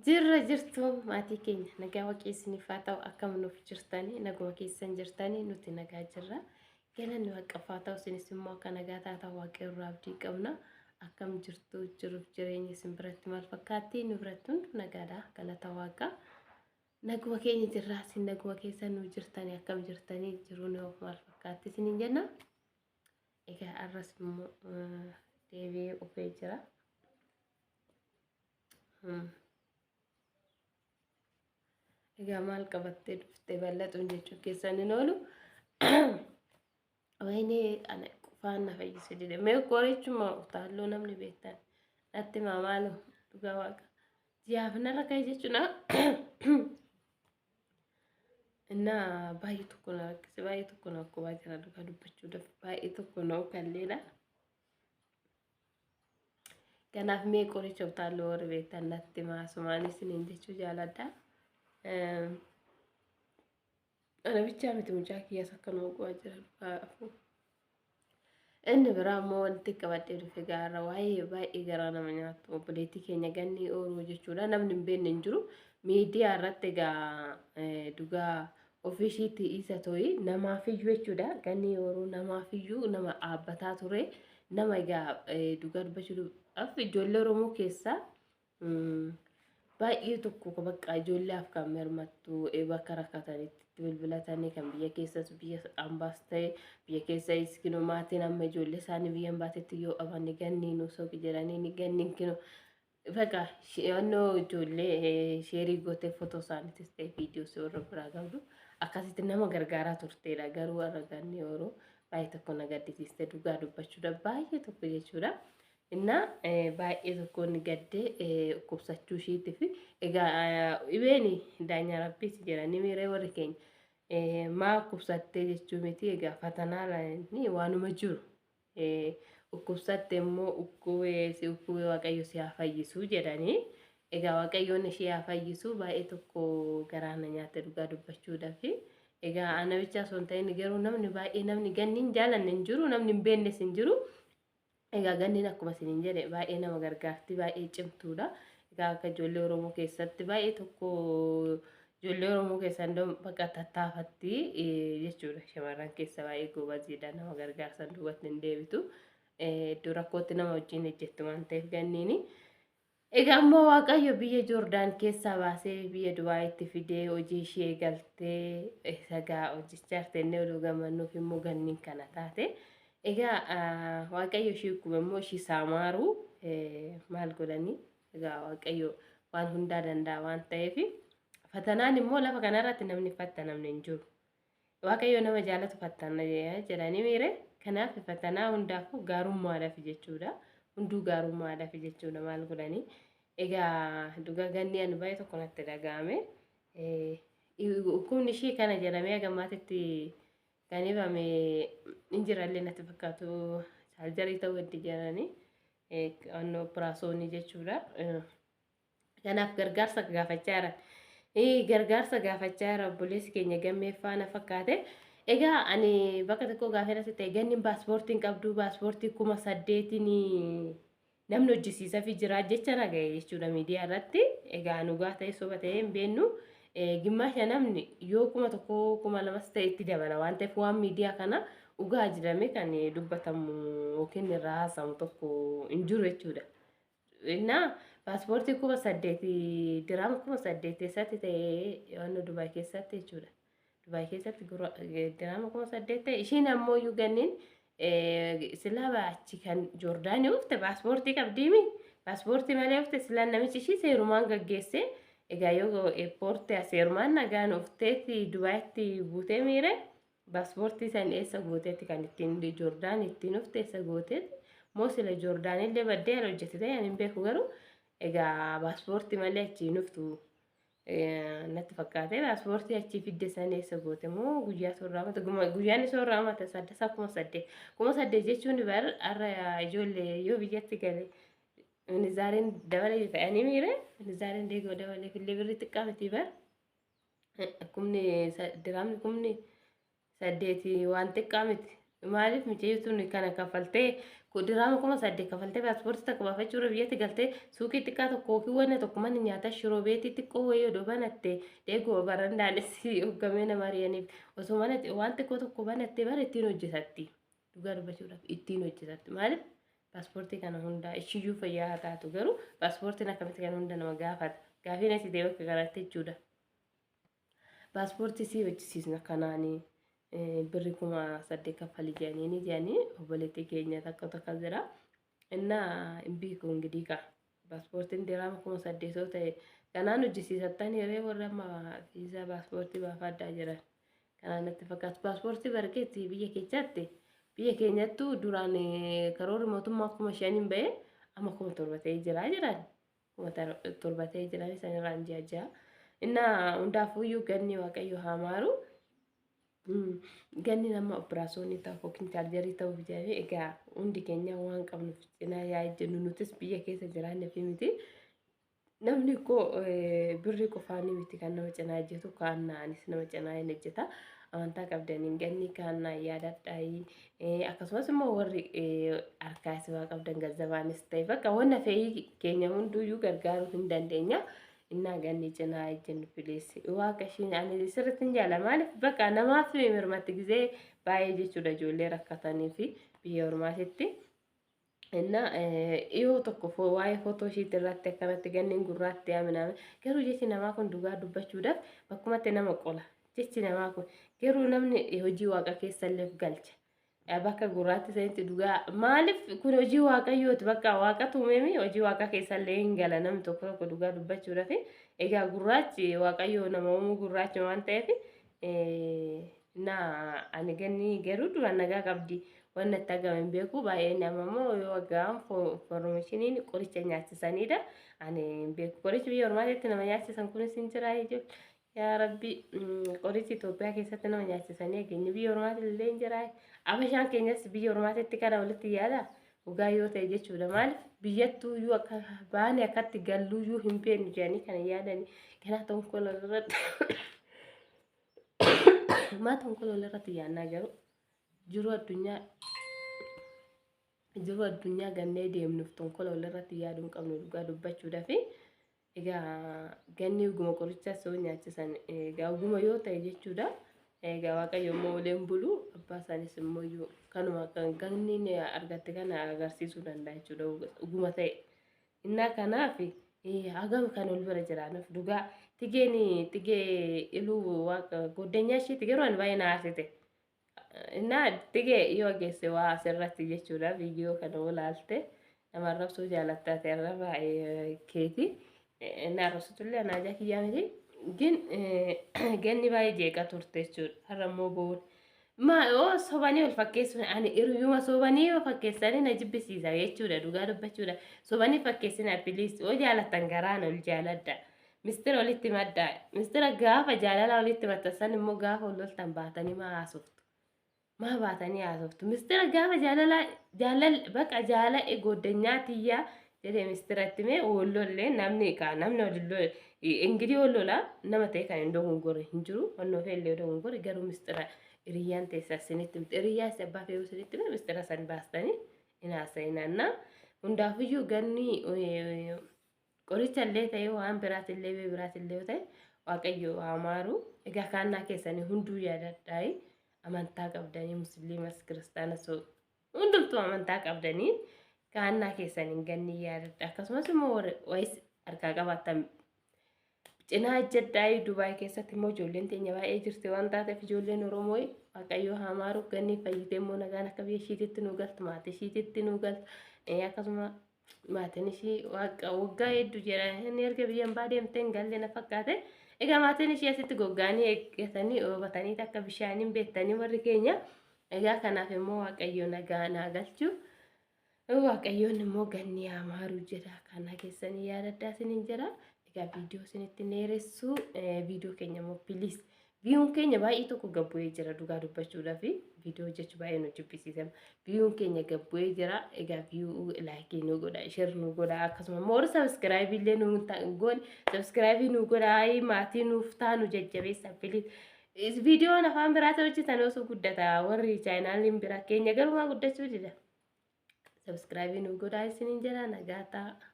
Jirra jirtu maatii keenya, nagaa waaqii isiniif haa ta'u. Akkam nuuf jirtanii? Naguma keessan jirtanii? Nuti nagaa jirra. Galanni waaqaaf haa ta'u. Isinis immoo akka nagaa taatan waaqayyo irraa abdii qabna. Akkam jirtu? Jiruuf jireenya isin biratti maal fakkaatti? Nu biratti hundu nagaadha. Galata waaqaa. Naguma keenya jirra. Isin naguma keessa nu jirtanii? Akkam jirtanii? Jiruun maal fakkaatti isiniin jenna. Egaa arras immoo deebi'ee dhufee jira. Egaa maal qabattee dhufte bal'atuun jechuun keessan hin oolu. Wayinee, ana qufaan na fayyisu dide. Mee qorichuma utaalloo namni beektan natti himaa maaloo, dhugaa waaqa. Ji'aaf narra ka'e jechuudha. Innaa baay'ee tokko na rakkise, baay'ee tokko na dhukkubaa jira, dhugaa dubbachuudhaaf baay'ee tokko na ukalleedha. Kanaaf mee qoricha utaalloo warri beektan natti himaa asumaan isiniin jechuu jaaladha. Ana bichaa miti, mucaa kiyyaas akkanuma bu'aa jira dhugaa afuu. Inni biraa immoo wanti qabadhee dhufe gaarra waa'ee baay'ee garaa nama nyaattu obboleettii keenya Gannii Ooruu jechuudha. Namni hin beekne hin jiru. Miidiyaa irratti egaa dhugaa ofiishiitti isa to'i namaafiyyuu jechuudha. Gannii Ooruu namaafiyyuu nama dhaabbataa ture. Nama egaa dhugaa dubbachuudhaaf ijoollee Oromoo keessaa baay'ee tokko bakka ijoolleef kan mirmattu, bakka rakkatanitti itti bilbilatanii, kan biyya keessas biyya ambaas ta'e biyya keessa kinoo maatiin amma ijoollee isaanii biyya ambaatetti yoo qaban Gannii nu soqi jedhanii, Ganniin kinoo bakka yannoo ijoollee share gootee footoo isaaniitis ta'e viidiyoo si warra biraa qabdu akkasitti nama gargaaraa turteedha. Garuu warra Gannii yeroo baay'ee tokko na gaddisiiste, dhugaa dubbachuudha, baay'ee tokko jechuudha. Innaa baay'ee tokko inni gaddee dhukkubsachuu ishiitii fi egaa dhibeen daanyaa rabbiiti jedhanii miiree warri keenya, maa dhukkubsattee jechuu miti, egaa fatanaa waanuma jiru. Dhukkubsatte immoo dhukkubee si dhukkubee waaqayyo si haa fayyisuu jedhanii. Egaa waaqayyoon ishee haa fayyisuu. Baay'ee tokko garaa na nyaate dhugaa dubbachuudhaaf. Egaa ana bichaa osoo hin ta'in garuu namni baay'ee namni Ganniin jaalanne hin jiru, namni hin beeknes hin jiru. Egaa Ganniin akkuma isiniin jedhe baay'ee nama gargaarti, baay'ee cimtuudha. Egaa akka ijoollee Oromoo keessatti baay'ee tokko ijoollee Oromoo keessaa iddoo bakka tattaafatti jechuudha. Shamarran keessa baay'ee goobaziidha, nama gargaarsan duubatti hin deebitu. Iddoo rakkootti nama wajjin hojjettu waan ta'eef Ganniini. Egaa ammoo Waaqayyo biyya Joordaan keessaa baasee biyya Dubaayitti fidee hojii ishee galtee sagaa hojjechaa jirti inni oduu gammannuuf immoo Ganniin kana taate. Egaa Waaqayyo ishii dhukkube immoo ishii saamaaru maal godhanii, egaa Waaqayyo waan hundaa danda'a waan ta'eef, fatanaan immoo lafa kanarratti namni fattanamne hin jiru. Waaqayyo nama jaalatu fattana jedhanii miire. Kanaaf fatanaa hundaafuu gaarummaadhaaf jechuudha. Hunduu gaarummaadhaaf jechuudha, maal godhanii. Egaa dhugaa Ganni ani baay'ee tokko natti dhaga'ame. Dhukkubni ishii kana jedhamee hagammaatitti kan himame hin jirallee natti fakkaatu, surgery ta'uu heddi jedhanii, operaasyoonii jechuudha. Kanaaf gargaarsa gaafachaa jiran. Gargaarsa gaafachaa jira obboleessi keenya Gammee faana fakkaate. Egaa ani bakka tokko gaafee natti ta'e, Ganniin paaspoortii hin qabdu, paaspoortii 8,000n namni hojjisiisafi jira jecha nagaye jechuudha miidiyaa irratti. Egaa dhugaa ta'e soba ta'e hin beeknu. Gimmaasha namni yoo 1,000 2,000s ta'e itti dabala waan ta'eef, waan miidiyaa kana dhugaa jedhamee kan dubbatamu yookiin irraa haasamu tokko hin jiru jechuudha. Innaa paaspoortii 8,000, diraama 8,000 eessatti ta'e? Waan Dubaay keessatti jechuudha. Dubaay keessatti diraama 8,000 ta'e. Ishiin ammoo iyyuu Ganniin silaa achi kan Joordaanii ufte paaspoortii qabdiimi. Paaspoortii malee ufte silaa namichi ishii seerumaan gaggeesse. Egaa yoo airport seerumaan nagaan ufteetti Dubaayitti buutee miire, paaspoortii san eessa gooteetti, kan ittiin Joordaan ittiin ufte eessa gooteetti? Moo sila Joordaanillee baddee ala hojjete ta'e ani hin beeku, garuu egaa paaspoortii malee achi hin uftu natti fakkaate. Paaspoortii achii fidde san eessa goote? Moo guyyaa soorraa, guyyaan soorraa mata saddasaa 8,000. 8,000 jechuun bar har'a ijoollee yoo biyyatti gale minizaariin dabalee ta'anii miire, minizaariin deegoo dabalee fillee birrii xiqqaa miti bar. Kumni diraamni 8,000 waan xiqqaa miti. Maaliif mucayyoo tun kana kaffaltee diraama 8,000 kaffaltee paaspoortii takka baafachuurra biyyatti galtee suuqii xiqqaa tokko yookiin wanna tokko mana nyaataa shiroo beetii xiqqoo wayii odoo banatte deegoo barandaanis hoggamee nama ari'aniif osoo mana waan xiqqoo tokko banattee bara ittiin hojjetatti. Dhugaa dubbachuudhaaf ittiin hojjetatti. Maaliif paaspoortii kana hundaa ishiyyuu fayyaa haa taatu garuu paaspoortiin akkamitti kana hunda nama gaafata. Gaafiin asii ta'e bakka kanatti jechuudha. Paaspoortii sii hojjisiisna kanaanii birri 8,000 kaffali jedhanii ni jedhanii obboleettii keenya takka takka jira. Innaa hin beeku ingidii kaa. Paaspoortiin diraama 8,000 yoo ta'e kanaan hojjisiisattan yeroo warra amma viizaa paaspoortii baafadhaa jiran. Kanaan natti fakkaatu paaspoortii barkeetti biyya keessaatti biyya keenyattuu duraan karoorri mootummaa 5,000 ba'ee amma 7,000 ta'ee jira jiran. 7,000 ta'ee jiran sanirraan ji'a ji'a. Innaa hundaafuyyuu ganni Waaqayyo haa maaru. Ganni nama operaasyoonii ta'uuf yookiin chaarjarii ta'uuf jedhanii egaa hundi keenya waan qabnuuf cinaa yaa jennu nutis biyya keessa jiraanne fi miti. Namni koo birrii qofaanii miti kan nama cinaa hojjetu kaannaanis nama cinaa hin hojjeta. Amantaa qabdaniin ganni kaannaa yaadadhaayi. Akkasumas immoo warri harkaas waa qabdan gazzabaanis ta'e bakka wanna fe'ii keenya hunduyyuu gargaaruu hin dandeenya. Innaa ganni cinaa ejjennu please. Waaqa ishiin ani sirriitti hin jaala. Maaliif bakka namaaf mirmatti gizee baay'ee jechuudha ijoollee rakkatanii fi biyya ormaatitti. Innaa dhiyoo tokko waa'ee footoo ishiitti irratti akkanatti ganniin gurraatti yaamina. Garuu jechi namaa kun dhugaa dubbachuudhaaf bakkumatti nama qola. Jechi namaa kun garuu namni hojii waaqa keessa illee galcha. Bakka gurraatti sanitti dhugaa maaliif kun hojii waaqayyooti bakka waaqatu uumame hojii waaqa keessallee hin gala namni tokko tokko dhugaa dubbachuudhaaf egaa gurraachi waaqayyoo nama uumuu gurraacha waan ta'eef na ani ganni garuu duraan nagaa qabdi waan natti agame hin beeku baay'ee nama immoo yoo waggaan formeeshiniin qoricha nyaachisanidha ani hin beeku qorichi biyya ormaatitti nama nyaachisan kunis hin jira jechuudha. Yaa Rabbi qorichi Itoophiyaa keessatti nama nyaachisanii eegeenyu biyya ormaatti illee hin jira. Abashaan keenyas biyya ormaatitti kana walitti yaada dhugaa yoo ta'e jechuudha. Maaliif biyyattuuyyuu akka baane akkatti galluuyyuu hin beeknu jedhanii kana yaadanii ganaa tonkola irratti maa tonkola irratti yaannaa garuu jiruu addunyaa jiruu addunyaa gannee deemnuuf tonkola walirratti yaaduu hin qabnu dhugaa dubbachuudhaafi. Egaa ganni oguma qoricha soo nyaachisan egaa oguma yoo ta'e jechuudha. Egaa Waaqayyo immoo oleen bulu abbaa isaanis immoo iyyuu kanuma kan ganni inni argatte kana agarsiisuu danda'a jechuudha oguma ta'e. Innaa kanaaf hagam kan ol bira jiraanuuf dhugaa tigeen tigee iluu waaqa goddanyaa isheeti garuu ani baay'ee na aarsite. Innaa tigee yoo geesse waa asirratti jechuudha viidiyoo kana olaalte nama arrabsuu jaalattaa ta'e arraba keeti. Inni arrabsitullee anaa ijaa kiyyaa miti. Gin ganni baay'ee jeeqa turte jechuudha. Har'a immoo booda. Maa yoo sobanii wal fakkeessuun ani hiriyyuma sobanii yoo fakkeessanii na jibbisiisa jechuudha dhugaa dubbachuudha. Sobanii fakkeessinaa please yoo jaalattan garaan ol jaaladha. Mistira walitti maddaa. Mistira gaafa jaalala walitti maxxansan immoo gaafa wal loltan baatanii maa haasoftu. Maa baatanii haasoftu. Mistira gaafa jaalala jaalal baqa jaala goddanyaa tiyyaa jedhee mistira itti mee wal lollee namni kaa namni wal lole ingilii wal lola nama ta'e kan hin dogongore hin jiru wannoo feellee dogongore garuu mistira hiriyyaan teessa isinitti miti hiriyyaa isa abbaa fe'uu isinitti mee mistira san baastanii hin haasa'inanna hundaafiyyuu ganni Qoricha illee ta'e waan biraati illee bee biraati illee yoo ta'e Waaqayyo haa maaru. Egaa kaannaa keessanii hunduu yaadadhaayi. Amantaa qabdanii musliimas kiristaanas hundumtuu amantaa qabdanii kaannaa keessanii ganni yaadadha. Akkasumas immoo warri wayis harkaa qabaattan cinaa ejjedhaayi. Dubaay keessatti immoo ijoolleen teenya baay'ee jirti waan taateef ijoolleen Oromoo Waaqayyo haa maaru. Ganni fayyitee immoo nagaan akka biyya ishiititti nu galtu maatii ishiititti nu galtu akkasuma maatiin ishii waaqa waggaa hedduu jedha inni erga biyya ambaa deemtee hin galle na fakkaate. Egaa maatiin ishii asitti goggaanii eeggatanii oobatanii akka bishaaniin beektanii warri keenya. Egaa kanaaf immoo Waaqayyo nagaa naa galchu. Waaqayyoon immoo ganni haa maaru jedha. Kana keessanii yaadaddaa isiniin jedha. Egaa viidiyoo isinitti dheeressu viidiyoo keenya immoo piliis Viyuun keenya baay'ee tokko gad bu'ee jira dhugaa dubbachuudhaaf viidiyoo hojjechuu baay'ee nu jibbisiisa. Viyuun keenya gad bu'ee jira. Egaa viyuu laayikii nu godha, sheer nu godha akkasuma immoo warri sabiskiraayibii illee nu goone sabiskiraayibii nu godha maatii nuuf taanu jajjabeessa please. Viidiyoon afaan biraatti hojjetan osoo guddata, warri chaayinaaliin biraa keenya garumaa guddachuu dida. Subscribe nu godhaa isiniin jedha, nagaa ta'a.